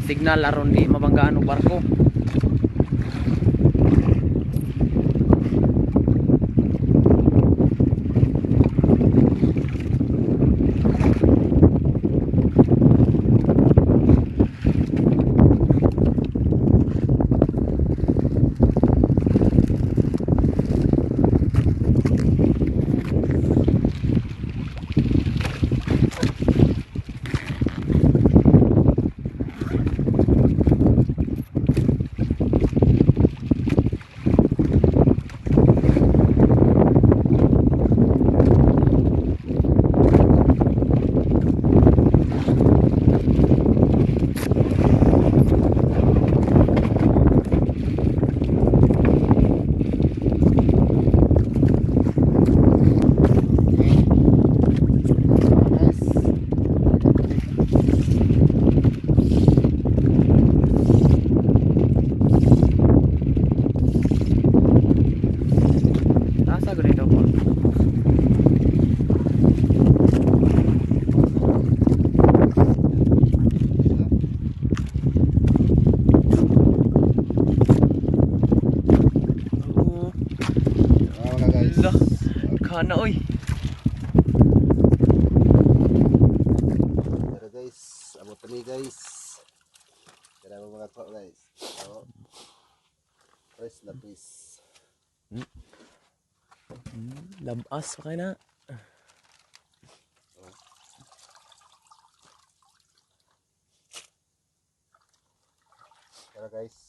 Signal aron di mabanggaan og barko. Guys. Asa gud daw pa. Oo. Ah, mga guys. Ala. Kana oy. Pero guys, abot kami, guys. Kaya mga kuha, guys. So, press na please. Labas pa kay na. Tara, guys.